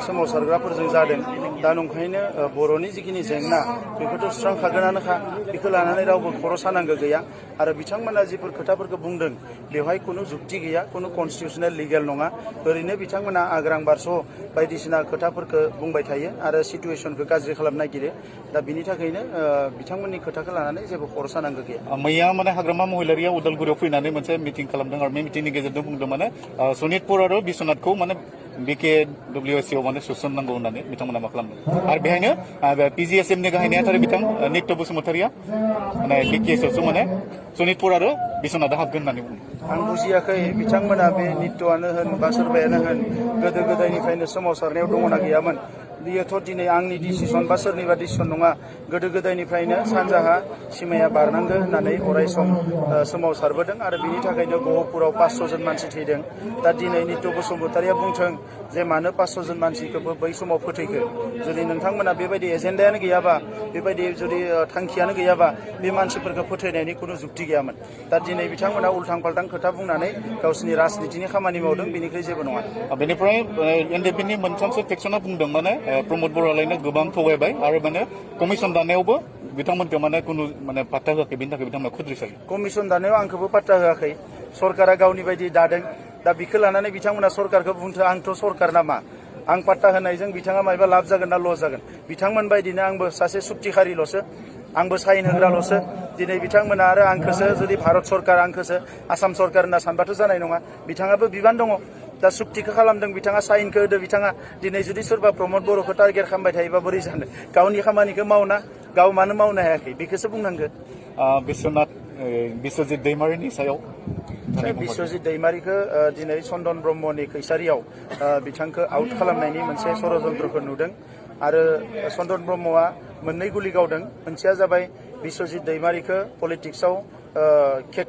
सोमावसारग्राफोरजों जादों दा नंखायनो बर'नि जिखिनि जेंना बेखौथ' सुस्रांखागोनानोखा बेखौ लानानै रावबो खर' सानांगौ गैया आरो बिथांमोना जिफोर खोथाफोरखौ बुंदों बेवहाय खुनु जुक्ति गैया खुनु कनस्टिटिउसनेल लिगेल नङा ओरैनो बिथांमोना आग्रां बारस' बायदिसिना खोथाफोरखौ बुंबाय थायो आरो सिटुएसनखौ गाज्रि खालामनो नागिरो दा बिनि थाखायनो बिथांमोननि खोथाखौ लानानै जेबो खर' सानांगौ गैया मैया माने हाग्रामा महिलारिया उदालगुरियाव फैनानै मोनसे मिटिं खालामदों आरो बे मिटिंनि गेजेरजों बुंदों माने सनितपुर आरो बिश्वनाथखौ माने BKWSCआव माने सोसननांगौ होननानै बिथांमोना मा खालामदों आरो बेहायनो PGSMनि गाहाय नेहाथारि बिथां नित्य बसुमतारिया माने BKSआवसो माने सनितपुर आरो बिश्वनाथआ हाबगोन होननानै बुंदों आं बुजियाखै बिथांमोना बे नित्यआनो होन बा सोरबायानो होन गोदो गोदायनिफ्रायनो सोमावसारनायाव दङना गैयामोन बियोथ' दिनै आंनि डिसिसन बा सोरनिबा डिसिसन नङा गोदो गोदायनिफ्रायनो सानजाहा सिमाया बारनांगौ होननानै अराय सम सोमावसारबोदों आरो बिनि थाखायनो गहपुराव 500 जन मानसि थैदों दा दिनै नित्य बसुमतारिया बुंथों जे मानो 500 जन मानसिखौबो बै समाव फोथैखो जुदि नोंथांमोना बेबायदि एजेन्डायानो गैयाबा बेबायदि जुदि थांखियानो गैयाबा बे मानसिफोरखौ फोथैनायनि खुनु जुक्ति गैयामोन दा दिनै बिथांमोना उल्थां फाल्थां खोथा बुंनानै गावसोरनि राजनितिनि खामानि मावदों बेनिख्रुइ जेबो नङा बेनिफ्राय एनडिएफबिनि मोनथामसो फेक्सना बुंदों माने प्रमद बर'आलायनो गोबां थगायबाय आरो माने कमिसन दानायावबो बिथांमोनखौ माने खुनु माने पात्ता होआखै बेनि थाखाय बिथांमोना खुद्रिसायो कमिसन दानायाव आंखौबो पात्ता होआखै सरकारा गावनि बायदि दादों दा बेखौ लानानै बिथांमोना सरकारखौ बुंथो आंथ' सरकार नामा आं पात्ता होनायजों बिथाङा मायबा लाब जागोन ना लस जागोन बिथांमोन बायदिनो आंबो सासे सुक्तिखारिल'सो आंबो साइन होग्राल'सो दिनै बिथांमोना आरो आंखौसो जुदि भारत सरकार आंखौसो आसाम सरकार होनना सानबाथ' जानाय नङा बिथाङाबो बिबान दङ दा सुक्तिखौ खालामदों बिथाङा साइनखौ होदो बिथाङा दिनै जुदि सोरबा प्रमद बर'खौ टारगेट खालामबाय थायोबा बोरै जानो गावनि खामानिखौ मावना गाव मानो मावनो हायाखै बेखौसो बुंनांगोन बिश्वजित दैमारिनि सायाव बिश्वजित दैमारिखौ दिनै चन्दन ब्रह्मनि खैसारियाव बिथांखौ आउट खालामनायनि मोनसे षड़यन्त्रखौ नुदों आरो चन्दन ब्रह्मआ मोननै गुलि गावदों मोनसेया जाबाय बिश्वजित दैमारिखौ पलिटिक्सआव केक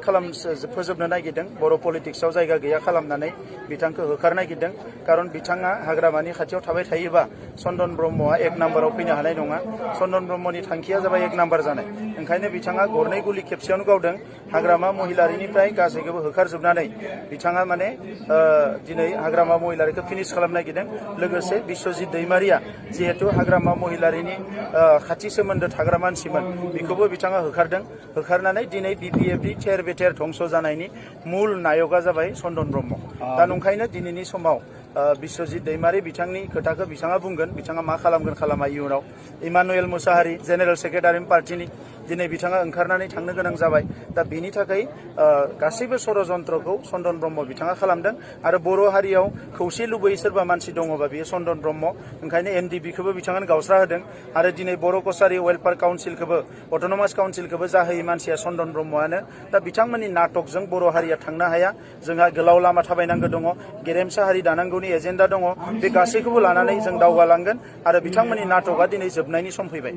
फोजोबनो नागिरदों बर' पलिटिक्सआव जायगा गैया खालामनानै बिथांखौ होखारनो नागिरदों खारन बिथाङा हाग्रामानि खाथियाव थाबाय थायोबा चन्दन ब्रह्मआ 1 नाम्बाराव फैनो हानाय नङा चन्दन ब्रह्मनि थांखिया जाबाय 1 नाम्बार जानाय ओंखायनो बिथाङा गरनै गुलि खेबसेयावनो गावदों हाग्रामा महिलारिनिफ्राय गासैखौबो होखारजोबनानै बिथाङा माने दिनै हाग्रामा महिलारिखौ फिनिश खालामनो नागिरदों लोगोसे बिश्वजित दैमारिया जिहेतु हाग्रामा महिलारिनि खाथि सोमोन्दो थाग्रा मानसिमोन बेखौबो बिथाङा होखारनानै दिनै BPFनि थेर बेथेर धंस जानायनि मूल नायकआ जाबाय चन्दन ब्रह्म दा नंखायनो दिनैनि समाव बिश्वजित दैमारि बिथांनि खोथाखौ बिथाङा बुंगोन बिथाङा मा खालामगोन खालामा इयुनाव इमानुएल मुसाहारि जेनेरेल सेक्रेटारि पार्टिनि दिनै बिथाङा ओंखारनानै थांनो गोनां जाबाय दा बेनि थाखाय गासैबो षड़यन्त्रखौ चन्दन ब्रह्म बिथाङा खालामदों आरो बर' हारियाव खौसे लुबैयै सोरबा मानसि दङबा बेयो चन्दन ब्रह्म ओंखायनो NDPखौबो बिथाङानो गावस्रा होदों आरो दिनै बर' कसारि वेलफेयार काउन्सिलखौबो अट'नमास काउन्सिलखौबो जाहोयै मानसिया चन्दन ब्रह्मआनो दा बिथांमोननि नाटकजों बर' हारिया थांनो हाया जोंहा गोलाव लामा थाबायनांगौ दङ गेरेमसा हारि दानांगौनि एजेन्डा दङ बे गासैखौबो लानानै जों दावगालांगोन आरो बिथांमोननि नाटकआ दिनै जोबनायनि सम फैबाय